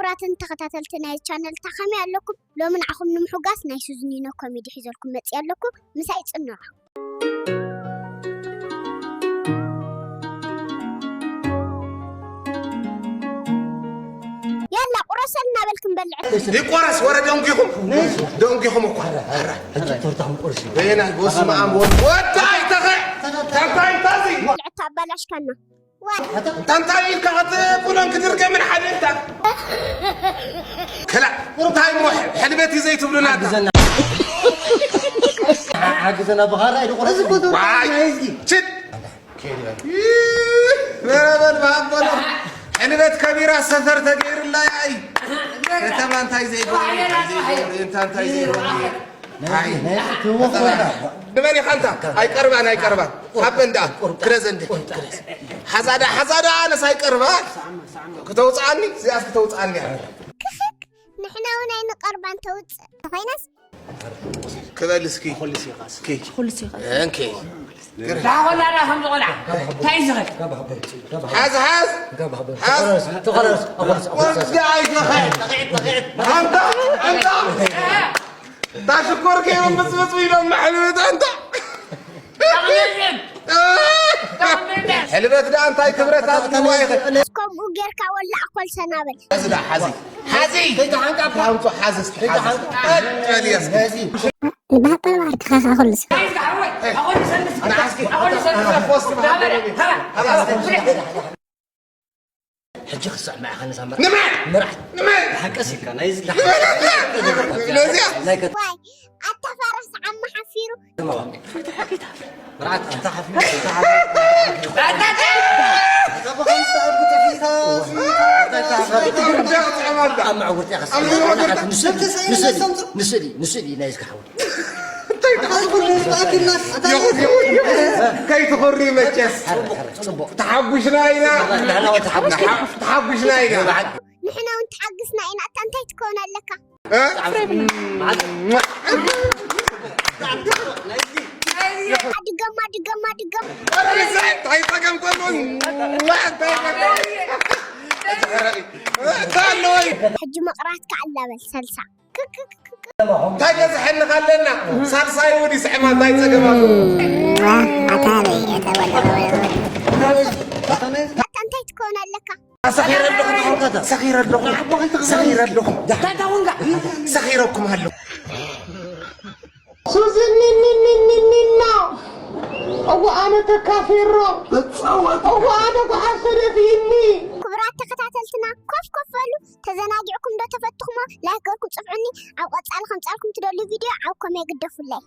ክቡራትን ተኸታተልቲ ናይ ቻነል ታኸሚ ኣለኩም። ሎሚ ንዓኹም ንምሕጓስ ናይ ሱዝኒኖ ኮሜዲ ሒዘልኩም መጽእ ኣለኩ። ምሳይ ጽንዑ። የላ ቁረሰልና በልክም በልዕ። ይቆረስ ወረ ደንጊኹም። ደንጊኹም እኮ። ሕጂ ቶርታኹም ቁርሲ። በየናይ? በስመ ኣብ ወልድ። ወታይ ተኸ-፣ ተንታይ ታዚ። በልዕ ታባላሽካና። እንታይ ኢልካ ክትቁሎን ክትርገምን ሓደ እንታ? ከላ እንታይ እሞ ሕልበት እዩ ዘይትብሉና እንታ? ሓግዘና። ሓግዘና ብኻራ ኢሉ ቁረስ። እዚ እኮ ዶሮ ዋይ! ናይ ህዝቢ። ችድ! ይህ! በረበል ባበሎ። ሕልበት ከቢራ ሰፈር ተገይርላ ያይ። ከተማ እንታይ ዘይገብሩ፣ እንታይ ዘይገብሩ፣ እንታይ ዘይገብሩ። ኣይ፣ ናይ ትውኽል። ንመን ኢኻ እንታ? ኣይቀርባን፣ ኣይቀርባን። ኣበ እንዳ፣ ክረዘ እንደ። ሓዛዳ፣ ሓዛዳ፣ ኣነስ ኣይቀርባን። ክተውፅኣኒ፣ እዚኣስ ክተውፅኣኒ እያ። ክኽክ፣ ንሕና እውን ኣይንቐርባን ተውፅእ። ተኾይነስ? ክበል እስኪ። እስኪ። ኩልስ ይኸስ። እንኪ። ዳኾላና ከም ዝቆልዓ። እንታይ ዝኸ? ሓዝ፣ ሓዝ። ሓዝ። ተኸረስ፣ ተኸረስ፣ ተኸረስ። ወዲ ኣይተኸ። ኣንታ፣ ኣንታ። እታ ሽኮር ከይበጽበጹ ኢሎም መሕልበት ኣንታ። ሕልበት ደኣ እንታይ ክብረት ኣብልዋ ኢኸ? ከምኡ ጌርካ ወላ ኣኮል ሰናበል። ሓዚ ደኣ ሓዚ። ሓዚ። ከይተሓንቃ እኳ። ኣምጾ ሓዚ እስኪ ሓዚ። ከይተሓንቃ። ቀጥ በል እስኪ። ንባህቀል ባርክ ኸኸ ኩሉ ሰብ። ንዓስኪ። ፖስት ማሕበራዊ። ሓዚ እስኪ። ሕጂ ክስዕማ ኢኻ ነዛ መርዓ። ንመን? መርዓ። ንመን? ሓቀስ ኢልካ፣ ናይዚ ንመን? ስለዚያ? ናይ ከ- ዋይ፣ ኣታ ፋራስ ዓማ ሓፊሩ። መርዓት፣ ኣንታ ሓፊሩ፣ ኣንታ ሓፊሩ። ኣብ መዕወርቲ ኢኻ። ንስእሊ፣ ንስእሊ፣ ንስእሊ፣ ንስእሊ፣ ናይዚ ክሓውል። ከይትኾሪ መቸስ። ጽቡቕ፣ ጽቡቕ። ተሓጒስና ኢና። ንሕና እውን ተሓጒስና። ተሓ-፣ ተሓጒስና ኢና። ንሕና እውን ተሓግስና ኢና። እታ እንታይ ትከውን ኣለካ? እ? ድገማ፣ ድገማ፣ ድገማ። እንታይ ጸገም ኮይኑ? እንታይ ጸገም? እንታይ ኣለዎ? ሕጂ መቕራትካ ኣላበል፣ ሰልሳ። እንታይ በዝሐኒ ካለና? ሳልሳይ እውን ይስዕማ፣ እንታይ ጸገም ኣሎ? ኣታ በይ፣ ኣታ በላ። ኣታ እንታይ ትከውን ኣለካ? ሰኺረ ኣለኹ፣ ሰኺረ ኣለኹ፣ ሰኺረ ኣለኹ። ሰኺረኩም ኣለኹ። ሱዚ ኒኒኒኒኒና። እዋ ኣነ ተካፊሮ። እዋ ኣነ ጓሓፍ ተደፊእኒ። ክቡራት ተኸታተልትና፣ ኮፍ ኮፍ በሉ፣ ተዘናጊዕኩም ዶ ተፈትኹሞ? ላይክ ገርኩም ጽፍዑኒ። ኣብ ቀጻሊ ከምጻልኩም ትደልዩ ቪድዮ ኣብ ኮሜ ግደፉለይ።